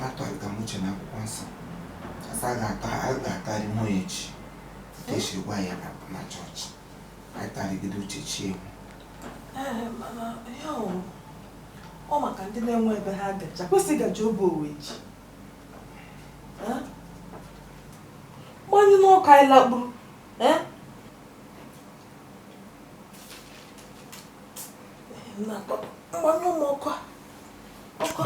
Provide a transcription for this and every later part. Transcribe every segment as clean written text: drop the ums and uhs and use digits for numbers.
Atọrịka m uche na akwụkwọ nsọ asa a ga-atọ a ga-atarị nwa ya echi ka esi gwa ya na chọọchị anyị tarịgide uche chi ewu. Ee, mana ya ọ maka ndị na-enwe ebe ha gacha kwesị ịgaji obe owe echi. Gbanyụ n'ọkụ anyị lakpuru. Ee? Gbanyụ m ọkụ a. Ọkụ a.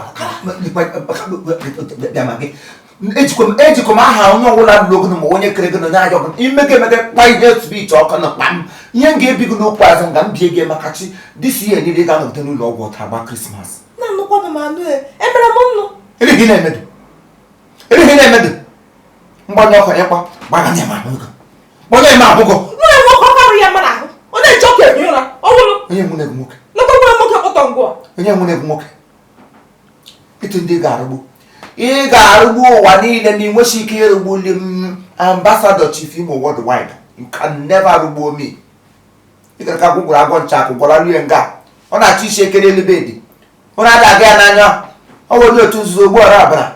Ejikwa m aha onye ọbụla lụrụ ogo ma onye kere gị na onye ajọ gị imega emega kpa ihe switch ọkụ na kpam ihe m ga-ebi gị n'okwu azụ nga m bie gị maka chi dịsi ihe niile ga-anọgide n'ụlọ ọgwụ ọta agba Christmas. Na-anụkwanụ m anụ e emere m nnụ. Erighị na-emedu erighị na-emedu mgbanye ọkụ ịkpa gbaganye m ahụ gị gbanye m ahụ gị. Nwunye nwoke ọ karụ ya mma n'ahụ ọ na-eji ọkụ ehi ụra ọ wụrụ. Onye nwunye gị nwoke. Lekwa nwunye nwoke kpọtọ ngwa. Onye nwunye gị nwoke. Ịtụ ndị ga-arụgbu ị ga-arụgbu ụwa niile ma ị nwesi ike ịrụgbuli m ambassador Chief Imo worldwide. You can never rụgbuo me. Ị gara ka gwụgwụrụ agwọ ncha akụ gwara rie nga ọ na-achọ isi ekere elu bedi ụra ada aga ya n'anya ọ bụ onye otu nzuzo ogbu ọra abara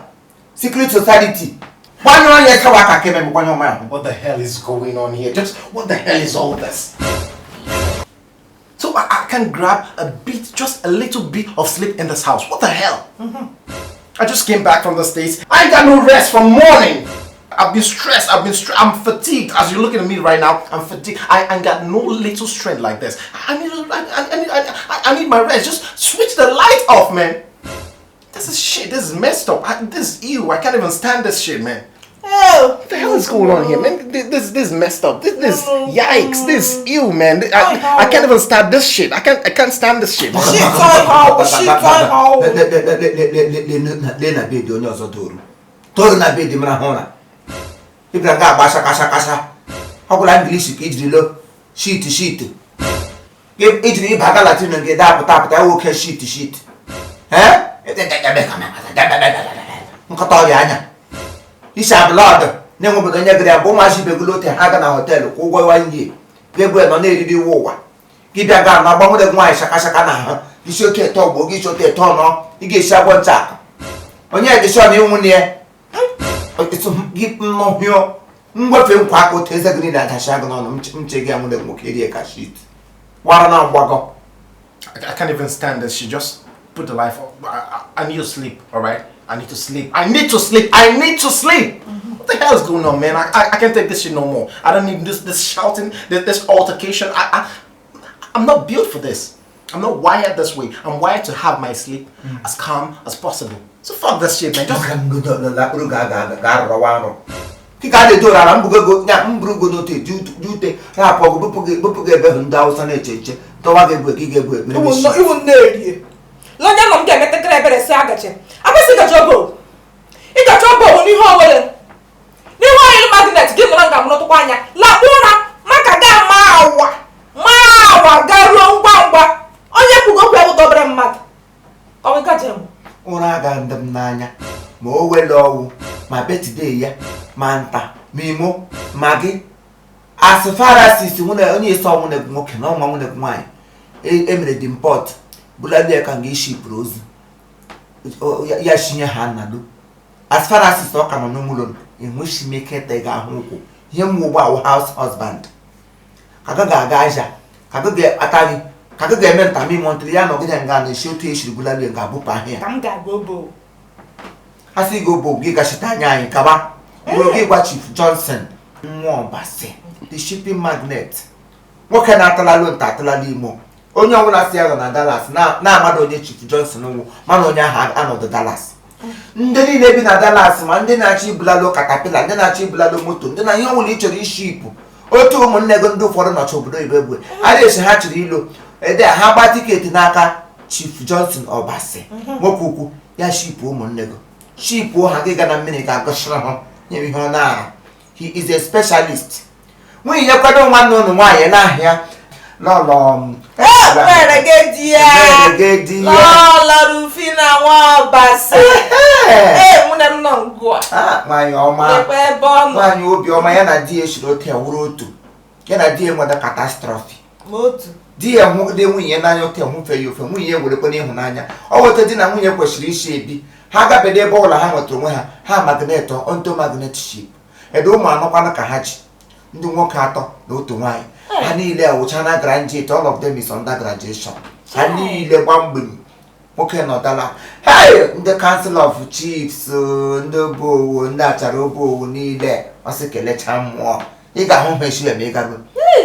secret society gbanyụọ onye sawa aka ka ememe gbanyụọ ma ahụ. What the hell is going on here? Just what the hell is all this? So I can grab a bit, just a little bit of sleep in this house. What the hell? I just came back from the States. I got no rest from morning. I've been stressed. I'm fatigued. As you're looking at me right now, I'm fatigued. I ain't got no little strength like this. I need my rest. Just switch the light off, man. This is shit. This is messed up. This is ew. I can't even stand this shit, man. Oh. What the hell is going on here, man? This is messed up. This yikes. This ew, man. I can't even stand this shit. I can't stand this shit. Shit on shit on. Lee na bedi onye ọzọ toru toru na bedi mara hụ ụra ịbịara nga agba shaka shaka sha ọ gwụla English ka ijiri lo shit shit ijiri ịba aga Latin nke da apụta apụta nwoke shit shit nkọta ọrịa anya isi abụlọdụ na-enwe obodo onye gara ya bụ ụmụazị ibegolo ote ha ga na họteelụ kwụ ụgwọ wanye ga-ebu nọ na-eriri iwu ụwa gị bịa gaa na agbanwere gị nwaanyị shaka shaka na ahụ isi oke eto ọgbọ gị isi oke eto nọ ị ga-esi agwọ ncha akụ onye edishọn ịnwụ na ya gị nnọhịọ mgbafe nkwa aka otu eze gị niile adachia gị n'ọnụ mche gị anwụre nwoke rie ka shit wara na mgbagọ. I can't even stand this. She just put the light off. I need to sleep, all right? I need to sleep. I need to sleep. I need to sleep. What the hell is going on, man? I can't take this shit no more. I don't need this shouting, this altercation. I'm not built for this. I'm not wired this way. I'm wired to have my sleep as calm as possible. So fuck this shit, man. Just Kika na-eto ara mburugo n'otu ute rapụ ọgụ bupụ gị ebe ndị Awụsa na-eche nche dọwa gị egwu gị ga-egwu ekpere Iwu nne-erie lonye nọ m ga-emetakịrị ebere si agachi akwụsị ịgachi obo ịgachi obo n'ihe owere n'ihe oil magnet gị nọrọ nga mụrụtụkwa anya lakpuo ụra maka ga ma awa garuo ngwa ngwa onye kwugo okwu ya bụ dobere mmadụ ụra aga ndị m n'anya ma o wele ọwụ ma betide ya ma nta ma imo ma gị as far as isi nwunye onye isi ọnwụ nwoke na ọnwa nwunye nwaanyị emere dị mpọt bụla ka nga isi pụrụ ozu ya shinye ha nnado as far as ọ ka nọ n'ụlọ enweghị m ike ịta ga ahụ ụkwụ ihe m ugbu awụ house husband ka gị ga-aga aja ka gị ga-ata gị ka gị ga-eme ntamimo ntịrị ya nọgide nga na-esi otu esiri bụla ga-abụpụ ahịa ka m ga-aga obo a sị gị obo gị gachite anya anyị kaba bụrụ gị gwa Chief Johnson nwa Ọbasi the shipping magnet nwoke na-atalalụ nta atalalụ imo onye ọbụla si ya nọ na Dallas na-amado onye Chief Johnson nwụ mana onye ahụ anọdụ Dallas ndị niile bi na Dallas ma ndị na-achọ ibulalụ katapila ndị na-achọ ibulalụ moto ndị na ihe ọbụla ị chọrọ ishi ipụ otu ụmụnne gị ndị ụfọdụ nọcha obodo oyibo egbe a na-esi ha chịrị ilo ede ha gba tiketi n'aka Chief Johnson Ọbasi nwoke ukwu ya shipụ ụmụnne gị shipụ ha gị ga na mmiri ga-agụsịrị ha nye ihe ọ na-ara. He is a specialist. Nwunye ya kwado nwanne ụnụ nwaanyị n'ahịa lọlọ Lọlọ Rufina Nwaọbasi ee nwunye m nọ ngụ a nwaanyị ọma nwaanyị obiọma ya na di ya siri otu wụrụ otu ya na di ya nweta catastrophe di ya hụgide nwunye ya n'anya otu hụfe ya ofe nwunye ya werekwa n'ịhụnanya ọ weta di na nwunye kwesịrị isi ebi Ha gabede ebe ọbụla ha nwetara onwe ha, ha magnet onto magnet ship. Ede ụmụ anọkwanụ ka ha ji ndị nwoke atọ na otu nwaanyị. Ha niile awụcha na graduate, all of them is under graduation. Ha niile gbamgbem nwoke nọdala. Hey, ndị council of chiefs, ndị obowo, ndị achara obowo niile, ọ sị kelechaa mmụọ. Ị ga-ahụ ha echi ma ị garuo,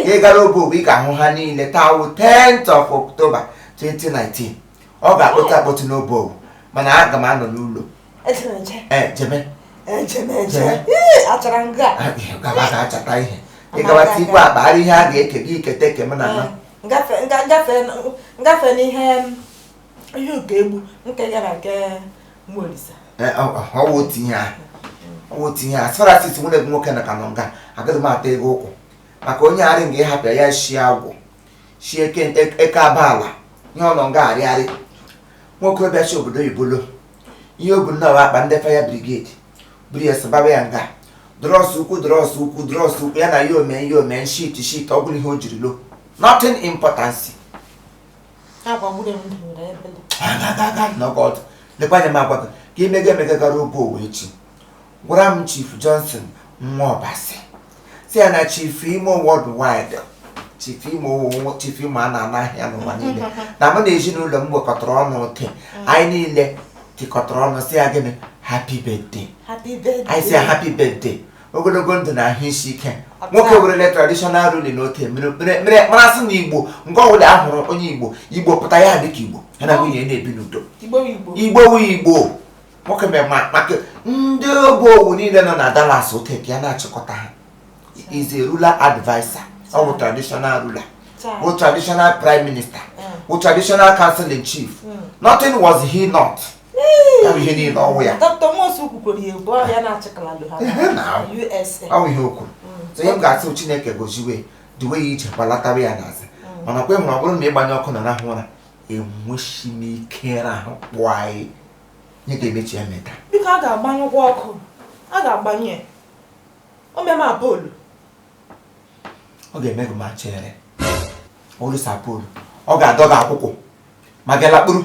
ị gara obowo, ị ga-ahụ ha niile. Taa wụ 10th of October 2019. Ọ ga-akpọtụ akpọtụ n'obowo, mana aga m anọ n'ụlọ. Ejemeje. Ee, jeme. Ejemeje. Jee. Ee, achara nga. Gaba ga-achata ihe, ịgawa tikwu akpa ihe a ga-eke gị ikete eke m na na. Ngafe ngafe ngafe n'ihe ihe ụka egbu nke ya na nke Mgbolisa. Ọwụ otu ihe ahụ, ọwụ otu ihe ahụ. As far as it's nwunye gị nwoke na ka nọ nga, agaghị m ata ego ụkwụ maka onye arị nga ịhapụ ya shie agwụ shie eke eke abala ihe ọ nọ nga arịarị. Nwoke bịachi obodo oyibo lo ihe o bu nnọọ akpa ndị fire brigade buru ya sịbaba ya nga drọs ukwu, drọs ukwu, drọs ukwu ya na ya ome ya ome shit shit, ọ bụrụ ihe o jiri lo nothing importance. Akwa gburu m ndụ ebele. Nọgọd lekwa anya m agwa gị ka imega emega gara oge owe echi. Gwara m Chief Johnson nwa Ọbasi, si ya na Chief Imo worldwide, Chief Imo, Chief Imo a na-ana ahịa n'ụwa niile, na mụ na ezinụlọ m wekọtara ọnụ ote anyị niile tikọtara ọnụ si ya gịnị, happy birthday. Happy birthday. Anyị si ya happy birthday, ogologo ndụ na ahụ isi ike. Nwoke werele traditional ruling ote mere marasị na Igbo nke ọbụla a hụrụ onye Igbo, Igbo pụta ya dịka Igbo ya na nwunye ya na-ebi n'udo. Igbo Igbo. Igbo wu Igbo. Nwoke mere maka ndị ogbo niile nọ na Dallas ote ka ya na-achịkọta ha. Is a ruler adviser, ọ bụ traditional ruler, bụ traditional prime minister, bụ traditional council in chief. Nothing was he not. Ya bụ ihe niile ọwụ ya. Dr. Nwosu kwukwara ya ebu ọrịa na-achịkọlalụ ha Ehe, na. USA. Ọ bụ ihe o kwuru. So ihe m ga-asị, Chineke goziwe duwe ya ije gbalatawa ya n'azụ. Mana kwe hụrụ, ọ bụrụ na ịgbanye ọkụ na rahụ ụra, enwechi m ike rahụ kpụọ anyị nye ga-emechi ya meta. Biko, a ga-agbanyụkwa ọkụ, a ga-agbanye o mema polu. Ọ ga-eme gị ma chere olu sapolu, ọ ga-adọ gị akwụkwọ ma gị lakpuru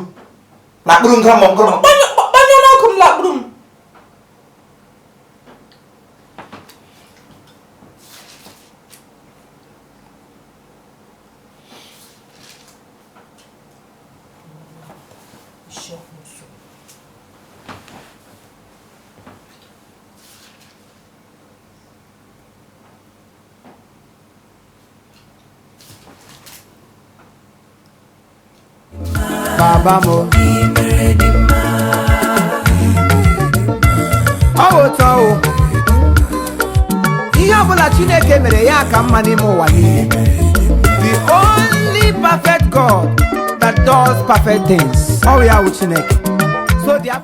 lakpuru ngọrọmọ ngọrọmọ. Gbanyụ n'ọkụ m lakpuru m. Isi ọkụ nso. Baba mo. Ọ bụ ụtọ o. Ihe ọbụla Chineke mere ya ka mma n'ime ụwa niile. The only perfect God that does perfect things. Ọ bụ ya wụ Chineke. So the